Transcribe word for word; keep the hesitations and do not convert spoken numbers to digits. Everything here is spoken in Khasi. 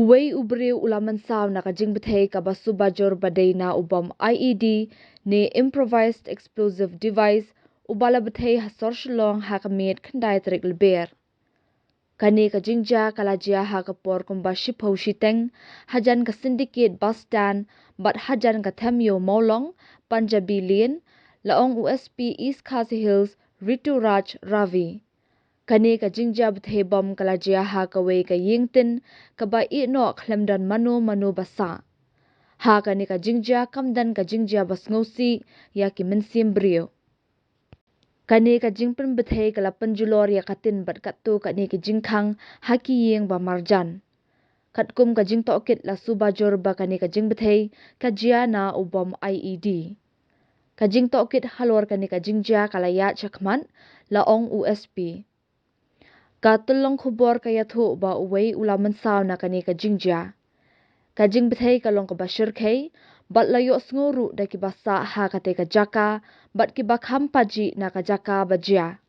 Uwei u briew u la mynsaw na ka jingbthei kaba subajur ba dei na u bom I E D ne improvised explosive device uba la bthei ha sor Shillong ha ka miet khyndai tarik Lber. Kane ka jingjia ka la jia ha ka por kumba shiphew shiteng hajan ka Syndicate bus stand bad hajan ka Them Iew Mawlong, Punjabi Lane, la ong u S P East Khasi Hills Ritu Raj Ravi. Kane ka jingjia bthei bom ka la jia ha kawei ka ïing tin kaba ïeh noh khlem don mano mano ba sah. Ha kane ka jingjia kam don ka jingjia ba sngewsih ïa ki mynsiem briew. Kane ka jingpynbthei ka la pynjulor ïa ka tin bad katto katne ki jingkhang ha ki ïing ba marjan. Katkum ka jingtohkit la subajur ba kane ka jingbthei ka jia na u bom I E D. Ka jingtohkit halor kane ka jingjia ka la ïaid shakhmat, la ong u S P. Ka tyllong khubor ka ïathuh ba uwei u la mynsaw na kane ka jingjia. Ka jingbthei ka long kaba shyrkhei bad la ïohsngew ruh da kiba sah ha kata ka jaka bad kiba kham pajih na ka jaka ba jia.